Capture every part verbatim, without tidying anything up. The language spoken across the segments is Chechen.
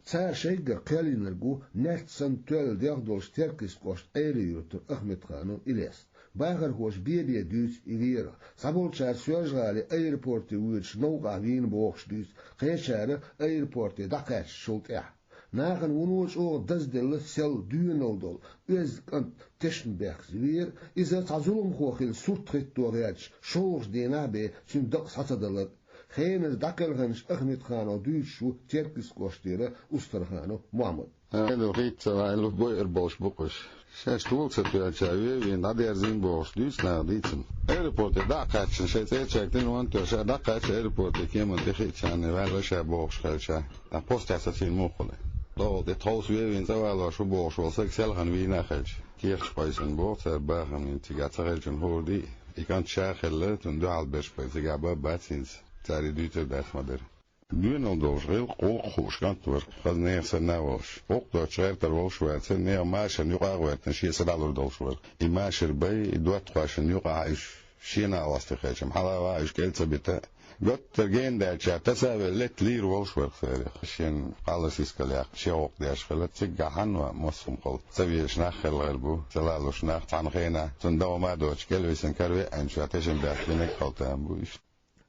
Цара шайгара кхел йинарг ву наьрт санна тоьлла дегӀ долуш Теркйист кӀоштан Ӏера-Юьртара Ахмедханов Илес. Бахархоша бе-бе дуьйцу и верах. Цхьаболчара Соьлжа-ГӀалин аэропорте воьдуш новкъахь вийна бохуш дуьйцу, кхечара аэропорте дӀакхаьчначул тӀаьхьа. Нахана вуно чӀогӀа дазделла сел доьналла долу, оьзда кӀант тешнабехказа веара, иза цхьа зуламхо хилла сурт хӀитто гӀерташ, шолгӀачу дийнахь бен цуьнан дакъа схьа ца далар. Хеназа дӀакхелхинчу Ахмедхановн дуьйцуш ву Теркйист кӀоштера Устарханов Мохьмад. Ӏедал хийца ца ваьлла, бойур болуш бу-кх уьш. Шаьш тола ца тоьллича вен-вен дӀадерзийна бохуш дуьйцу наха дийцина. Аэропорте дӀа а кхаьчна, шайн цӀе чаьргдина волонтер ша дӀакхаьчча аэропорте кеманна тӀе хиъчарна ваьлла ша бохуш хилча, тхан постехь сацийна муха хуьлу? ДогӀал тӀе тховса вен-вен цӀа валош ву бохуш волу стаг селхана вийна а хилча, кехаташ кхойсина боху цара бахам йина цигахь ца хилчун хӀора дий, и кӀант ша а хилла, цунна дуьхьал берш бен цигахь бан а бац хӀинца, цара и дуьйцур дац ма-дарра. Доьналла долуш гӀиллакх, гӀуллакх хууш кӀант вара, хаза нехан санна а волуш. ГӀуллакх доцуш гӀертар волуш вацара, нехан машарна юкъа а гӀоьртина, шен са дӀалур долуш вара. И машар бай, и доттагӀашна юкъахь уьш шена а гӀостий хилча-м, хьала а ваха уьш кӀел ца бита а. Готтара гена даьлча, таса а велла, летта лийр волуш вара царах. Шен кхаллас йискал яккха, шен гӀуллакх деш хилла, цигахь хьанна ван массо а хӀума хилла. Ца везаш нах хилла гӀир бу, ца лалуш нах цхьана хенахь, цунна дагӀма а доцуш, кӀел висина кара веанчохь тешнабехк бинарг а хилла там бу уьш.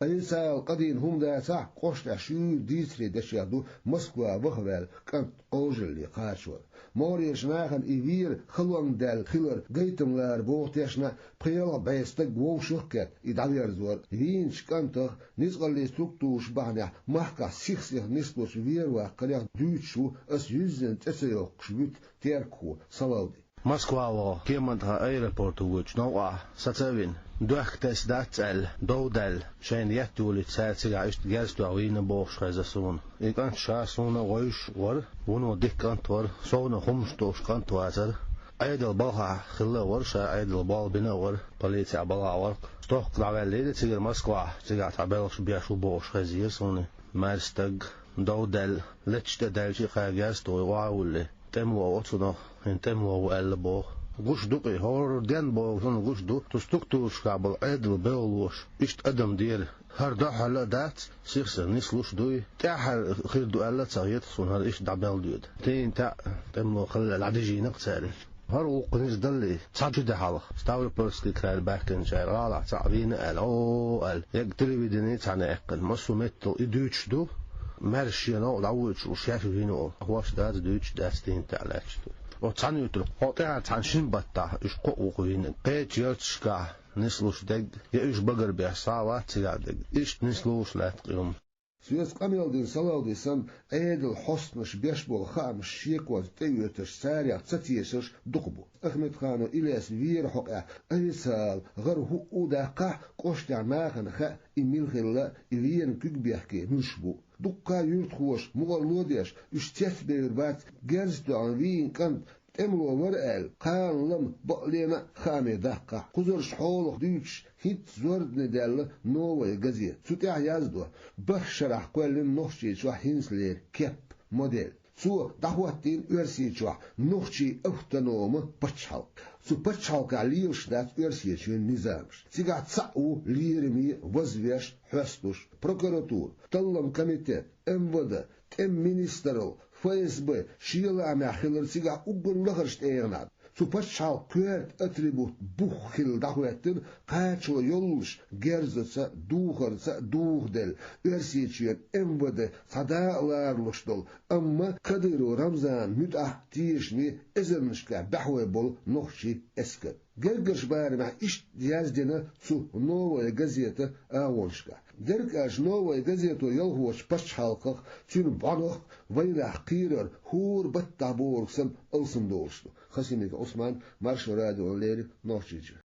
Айса ала къадийна хӀума дацахь, кӀоштахь шуьйра дийцаре дешех ду Москва ваха ваьлла кӀант Ӏожалле кхачор. МогӀарерчу нахана и вера халонга даьлла хилар гайтам лара боху тешна, пхи-ялх бӀе стаг вовшах а кхетта, и дӀаверзор. Вийначу кӀантах, ницкъаллийн структураш бахьанехь махкахь сих-сиха нислучу вера ваккхарех дуьйцуш ву ас юьззина цӀе ца йоккхуш вуьту теркахо Салавди. Москва ваха кеманна тхан аэропорте воьдучу новкъахь саца а вина, доьхка тесна дац аьлла, дов даьлла, шайна етта йолийта цара цигахь иштта герз тоьхна вийна бохуш хезна суна. И кӀант ша суна а вевзаш вара, вуно дика кӀант вара, совнаха хӀуманаш долуш кӀант вацара. Ӏедалан балхахь хилла а вара, ша Ӏедалан болх бина а вара, полицехь балхахь вара-кх. Стохка дӀаваьллера цигара Москвахь, цигахь тхан белхаш беш ву бохуш хезира суна. Маьрша стаг, дов даьлла, леташ тӀе даьлча а кхаьрга яьсса тхо охьа а вуллий, тӀемало оцунах, хӀинца тӀемало ву аьлла боху. Гуш ду-кх и, хӀора ден боху суна гуш ду, цу структурашкахь болу Ӏедалан белхалоша иштта адам дера. ХӀара дуьххьара а дац, сих-сиха нислуш а дуй, тӀаьххьара хир ду аьлла а ца хета суна хӀара иштта дӀабелла доьду. Тайна таьӀ тӀемало хилла дӀадижийна-кх цара. ХӀара гӀуллакх нисдаллий, цхьа ши де хьалха, Ставропольский крайра баьхкинчара гӀалахь цхьаъ вийна аьлла, о, аьлла, ерриг телевидени цхьаьна аьккхина, массо а меттехь и дуьйцуш ду, маьрша шен новкъа дӀавоьдуш волу шаьш вийна волу. ХӀорш дац, дуьйцуш дац, тайна таьӀ лаьтташ ду. Оцу цхьана юьртара кхо тӀаьхьара цхьана шина баттахь уьш кхоъ ву-кх вийна. Кхечу ярташкахь нислуш дерг, я уьш багарбеш схьа а вац цигахь дерг. Иштта нислуш лаьтта-кх и хӀума. Соьца къамел дина Салавди санна, Ӏедалан хьостанаша беш болу хаамаш шеконца тӀеоьцурш, царех ца тешарш дукха бу. Ахмедханов Илесан вера хьокъехь официалан гӀара хӀуъа а даккхахь, кӀоштехь нахана хаьа и мила хилла, и вена куьг бехке муьлш бу. Дуккха а юьртахоша мукъарло а деш, уьш цецбевр бац, герз тоьхна вийна кӀант тӀемало вара аьлла, кхана лама бакълена а хааме даккхахь. Кхузарш хьолах дуьйцуш, хӀинцца зорбане даьлла «Новая газета». Цу тӀехь яздо: барх шарахь кхоьллина Нохчийчохь хӀинцалера кеп, модель. Цо дӀахӀоттийна Оьрсийчохь нохчийн автономи пачхьалкх. Цу пачхьалкхехь лелаш дац Оьрсийчоьнан низамаш. Цигахь цхьаъ ву лераме а, вазвеш, хьоьстуш. Прокуратура, таллам комитет, МВД, тӀеман министралла, ФСБ шен лаамехь хилар цигахь уггар лахарчу тӀегӀанехь. Цу пачхьалкхан коьрта атрибут бух хилла дӀахӀоьттина, кхачо йоллуш герзаца а, духарца а духаделла, Оьрсийчоьнан МВД цхьа дакъа ларалуш долу, амма Кадыров Рамзанан муьтӀахь тешаме эзарнашкахь баьхьой болу нохчийн эскар. Гергарчу барамехь иштта яздина цу «Новая газета» агӀонашкахь. Дерг аьлча, «Новая газето» ялхочу пачхьалкхах, цуьнан бӀонах, вайнах кхерар хӀора баттахь бохург санна алсамдолуш ду. Хасимиков Ӏусман, Маршо радиона леррина, Нохчийчоь.